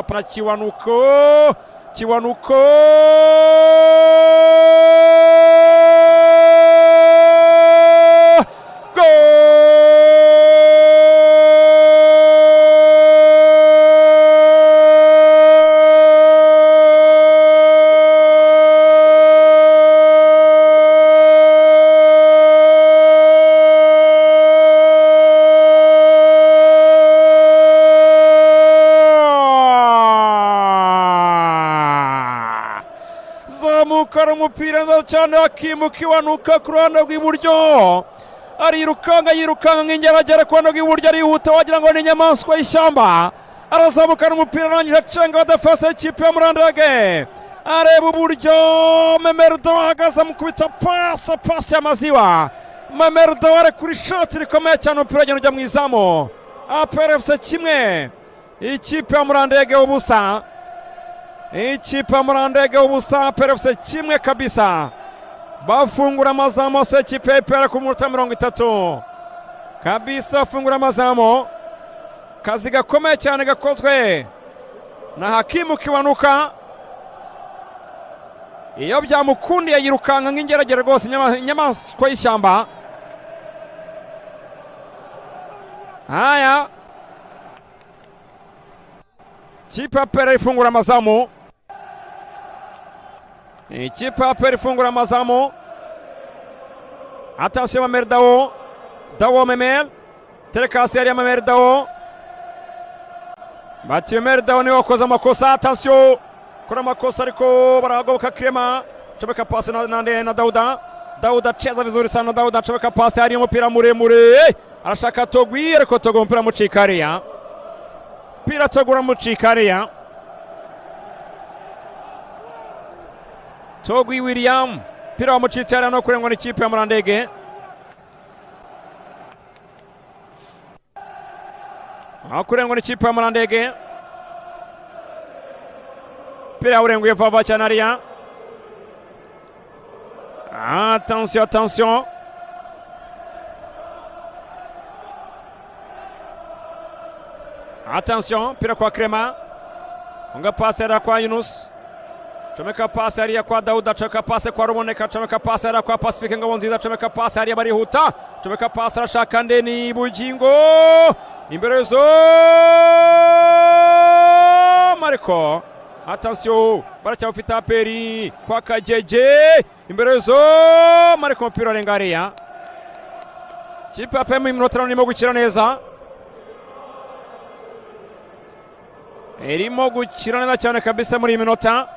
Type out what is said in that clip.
Na Kiwanuko, Kiwanuko Goal! Zamukana umupira neza cyane, Hakimu Kiwanuka ku ruhande rw'iburyo arirukanka, yirukanka nk'ingeragere ku ruhande rw'iburyo, arihuta wagira ngo ni inyamaswa y'ishyamba. Arazamukana umupira, arangije acenga abadefense y'ikipe ya Murandege, areba uburyo Memerdo ahagaze, amukubita pasi, pasi y'amaziwa. Memerdo ari kuri shoti rikomeye cyane, umupira agenda ujya mu izamu. APR FC 1, ikipe ya Murandege 0. Ikipe ya Murandege 0, APR FC 1 kabisa. Bafungura amazamu yose ikipe ya APR ku minota 30 kabisa, bafungura amazamu. Kazi gakomeye cyane gakozwe na Hakimu Kiwanuka. Iyo byamukundiye yirukanka nk'ingeragere rwose, inyamaswa y'ishyamba. Haya, kipe ya APR ifungura amazamu, ikipe ya APR ifungura amazamu. Attention, Mamer Dawo, Dawo Memel, terekasi yari ya Mamer Dawo, bati Mamer Dawo niwe wakoze amakosa. Attention, kora amakosa ariko baragoboka. Clement chomeka pasi na Dauda. Dauda cheza vizuri sana, Dauda chomeka pasi, hari umupira muremure, arashaka Togwi, ariko Togwi umupira mucika hariya, umupira Togwi uramucika hariya. Togwi William, umupira wamucitse hariya no kurengwa n'ikipe ya Murandege. Aho kurengwa n'ikipe ya Murandege, umupira yawurenguye vuba cyane hariya. Attention, attention, attention, mpira kwa Clement, unga pasi hariya kwa Yunus, comeka pasi hariya kwa Dauda, comeka pasi kwa Ruboneka, comeka pasi hariya kwa Pacifique Ngabonziza, comeka pasi hariya, barihuta, comeka pasi, arashaka Ndeni Bugingo imbere zo Mariko. Attention, baracyawufite APR kwa Kagege imbere zo Mariko, umupira urenga hariya. Kipe ya APR mu minota irimo gukina neza, irimo gukina neza cyane kabisa muri iyi minota.